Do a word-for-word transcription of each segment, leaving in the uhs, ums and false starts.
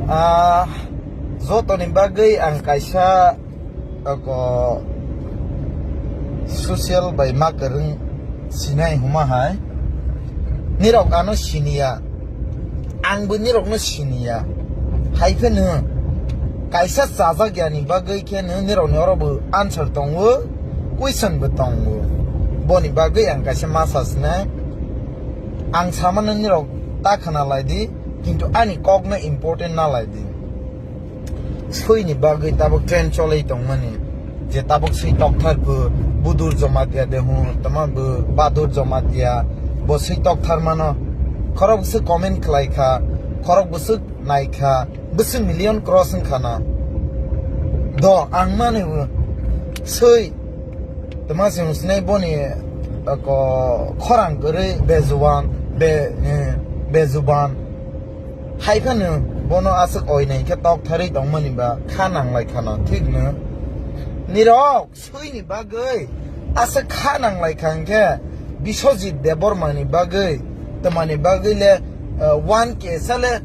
Ah, joto ni bagwi ang kaisa, ako, social bai ma kwrwng sinai hwnma hai. Nirok ano sini ya. Angbo nirokno sini ya. Hai phano kaisa chajak ya ni bagwi khe no nirokni oro bo answer tongo, question bo tongo. Boni bagwi ang kaisa ma sa sinai. Ang samano nirok ta khna lai di, kintu ani kokno important na lai di. Sui ni bagwi tabuk trend cholwi tongmani. Je tabuk sui tokthar phu, Budur Jamatia de hwn, tama bo Badur Jamatia, bo sui tokthar mano. Khorok bwswk comment khlai kha, khorok bwswk nai kha, bwswk million cross wng kha na. Do, ang mani bo sui, tama se hwn sinai boni, ako, khorang kwrwi bezuban, be, eh, bezuban. Hai phano bono aswk oinai khe toktharwi tongmani ba kha nanglai khana, thik no? Nirok sui ni bagwi aswk kha nanglai kha hwnkhe Biswajit Debbarma ni bagwi, tma ni bagwi le, eh, one K sa le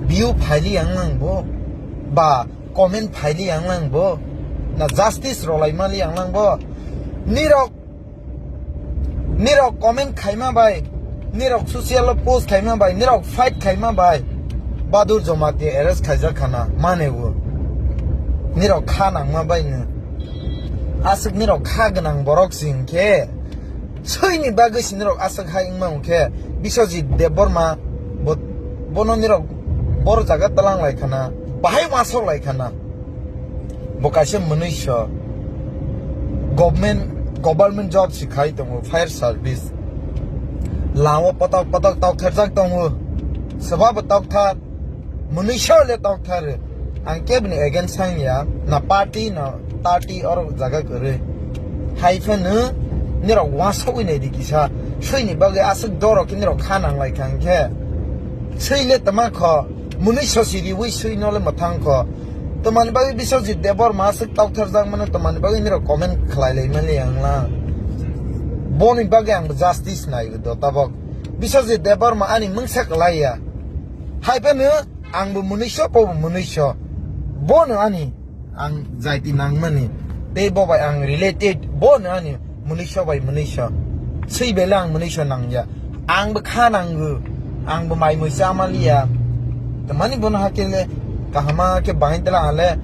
view phaili yang nang bo, ba comment phaili yang nang bo, na justice rolai mali yang nang bo. Nirok Nirok comment khaima bai, nirok social o post khaima bai, nirok fight khaima bai, Badur Jamatia arrest khaijak khana, mane o. Nirok kha nangma bai no. Aswk nirok kha gwnang borok se hwnkhe, sui ni bagwi se nirok aswk hai wngma hwnkhe, Biswajit Debbarma, bo, bono nirok boro jaga tlanglai khana, bahai uansok lai khana. Bo kaisa mwnwi so. Government, government job se khai tongo, fire service. Lama o patok patok toktharjak tongo. Soba bo tokthar, mwnwi so le tokthar. Ang kebni against sang ya, na party, na party oro jaga kwrwi. Hai phano nirok uansugwi nai di kisa. Sui ni bagwi aswk doro khe nirok kha nanglai kha hwnkhe. Sui le tma kho, mwnwi so si riwi sui no le mwthang kho. Tma ni bagwi Biswajit Debbarma aswk toktharjak mano, tma ni bagwi nirok comment khlai lai mali ang la. Boni bagwi ang bo justice nai do tabok. Biswajit Debbarma ani mungsa kwlai ya. Hai phano ang bo mwnwi so, bo bo mwnwi so. Bono ani ang jaiti nangmani. Tei bo bai ang related, bono ani mwnwi so bai mwnwi so. Sui bai le ang mwnwi so nang ya. Ang bo kha nango. Ang bo mai mui cha mali ya. Tma ni bono hakhe le kaham khe bahai tla ang le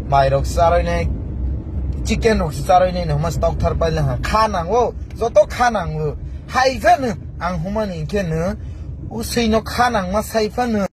mairok charwi nai, chicken rok se charwi nai, no mas tokthar pai le ha. Kha nango, joto kha nango. Hai phano ang hwnmani hwnkhe no, o sui no kha nangma sai phano.